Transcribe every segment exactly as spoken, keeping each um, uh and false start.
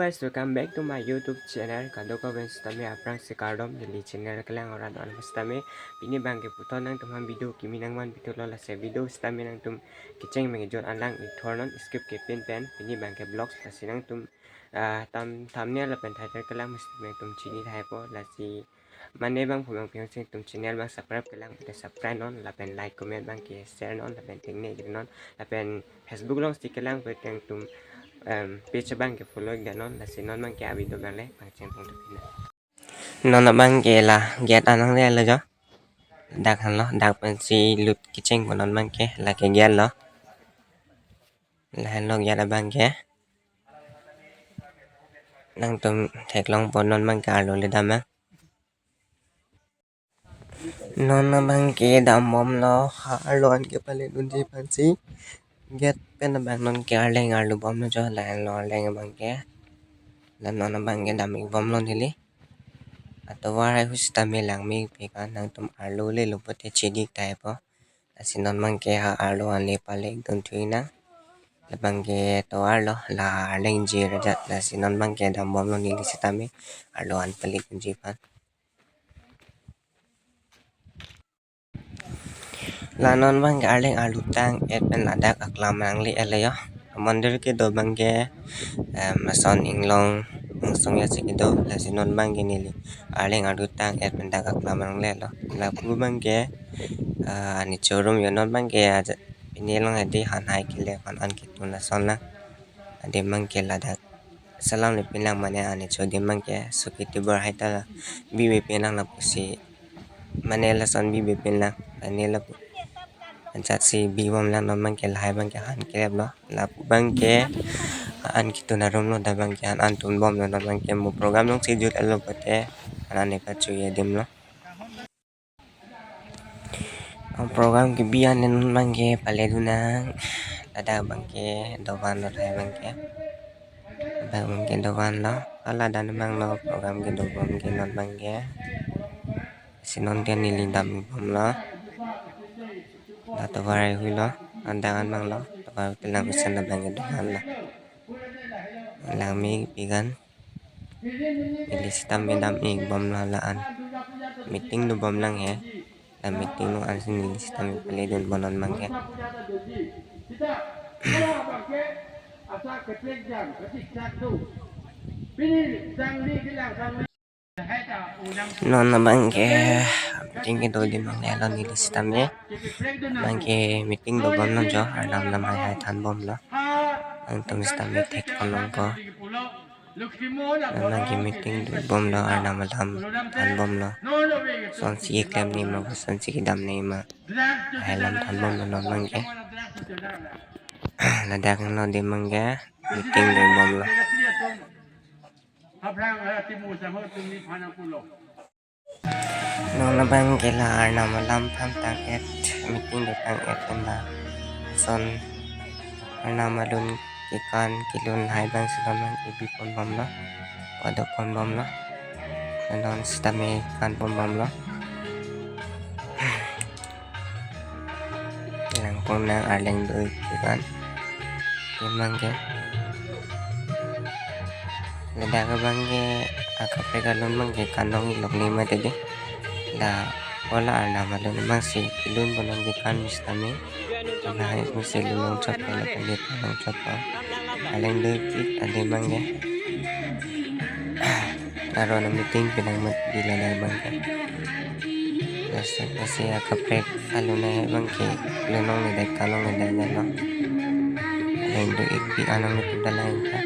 Guys, welcome back to my YouTube channel. Kadokave sitame aphrangsi kardom, neli channel kelang ora do-an sitame. Pini abangke puthot nangtum aphan video kimi nangvan video lo, lasi video sitame nangtum kecheng mengejor alang ithor non, skip kepin pen. Pini abangke vlogs, lasi nangtum, ah, tam, thumbnail lapen title kelang sitame nangtum chini thaipo, lasi mane bang phu bang piang sing tum channel bang subscribe kelang pute subscribe non, lapen like comment abangke share non, lapen tengne jir non, lapen Facebook alongsi kelang pute tum, em, page abangke follow ik non, lasi non abangke avideo abang le pangcheng pon tu pina. Non abangke la gate anang le lo jo. Dak han lo, dak pensi lut kecheng pon non abangke, lake gate lo. Lahen lo gate abangke. Nangtum theklong pon non abangke arlo le dam abang. Non abangke dambomlo, ha arlo an kepale dunji aphansi. Gate pen abang nonke arleng arlo bomlo jo, lahenlo arleng abangke. La non abangke dam ik bomlo neli. Atovar haihui sitame lang me ik pik an, nangtum arlo lelo pute chidi ik thaipo. Lasi non abangke ha arlo an le pale ik dun thu ik nang. Labangke tovar lo, la arleng jir ajat, lasi non abangke dambomlo neli sitame arlo an pale dunji aphan. La non abangke arleng arlo tang-et pen ladak aklam nangle-et lo jo. Mondir kedo abangke, em, ason inglong angsong ya si kedo, lasi non abangke neli arleng arlo tang-et pen dak aklam nangle-et lo. Lapu abangke, ah, ani chorum jo non abangke aja, pini along hedi han hai kele han an ketun ason lang. Adim abangke ladak salam le pinlang mane ani cho adim abangke suki tibor hai ta la bibe pinlang lapusi. Mane lason bibe pinlang, mane lapu. Anchot si bi bomlang non abangke lahai abangke han kerep lo. Lapu abangke an ketun arum lo, dak abangke an an tun bomlo, non abangke mo program alongsi jut-et lo pute an an epa chu adim lo. Ang program kebi an non abangke pale dun nang. Ladak abangke dovan lo, lahai abangke. Ladak abangke dovan lo. Ala dan abang lo program kedo abangke non abangke. Si non dia neli dam ik bomlo. La tovar haihui lo. Andak an abang lo. Tovar kelang pesen abangke dovan lo. Lang me ik pik an. Neli sitame dam ik bomlo la an. Meeting do bomlang he. La meeting along ansi neli sitame pale dun pon non abangke. Non abangke meeting kedo adim nangle-et lo neli sitame. Abangke meeting do bomlo jo, arnam lam hai hai than bomlo. Nangtum sitame thek pon longpo. Non abangke meeting do bomlo, arnam alam than bomlo. Kosonsi keklem nangji ma, kosonsi kedam nangji ma, hai alam than bomlo non abangke. Ladak lo adim abangke meeting do bomlo. Non abangke la arnam alam aphan tang-et, meeting do tang-et pen la ason arnam alun kekan kelun lahai abangsi non abangke bi pon bomlo, pado pon bomlo. Non sitame kan pon bomlo. Lang pon nang arleng do ik pik an. Adim abangke. Ladak abangke akaprek alun abangke kanong ik lok nangji ma tede. La ola arnam alun abangsi kelun pon nangji kan sitame. Lahai abangsi lun longchotpo, lapen ke kan longchotpo. Arleng do ik pik adim abangke. Aron a-meeting pinang mat di ladak abangke. Lasi, lasi akaprek alun lahai abangke lun longle det, kan longle det lo. Arleng do ik pik, anong ni pun dalang ta.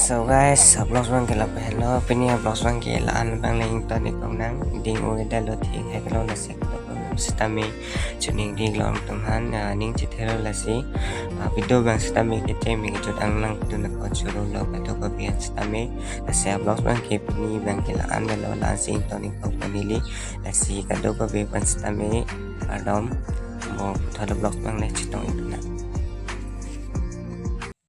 So guys, vlogs abangke lapu henlo, pini vlogs abangke la-an abang le ington ik kong nang, ding o ida lo, thik hek lo, lasi sitame chuning dik lo nangtum aphan, ah, ning chethelo lasi, ah, video abang sitame kecheng mengejut alang dun ako choro lo, kadokave an sitame, lasi vlogs abangke pini abangke la-an lo, la-ansi ington ik kong neli, lasi kadokave aphan sitame kardom, mo puthot vlogs abang le chetong ik nang.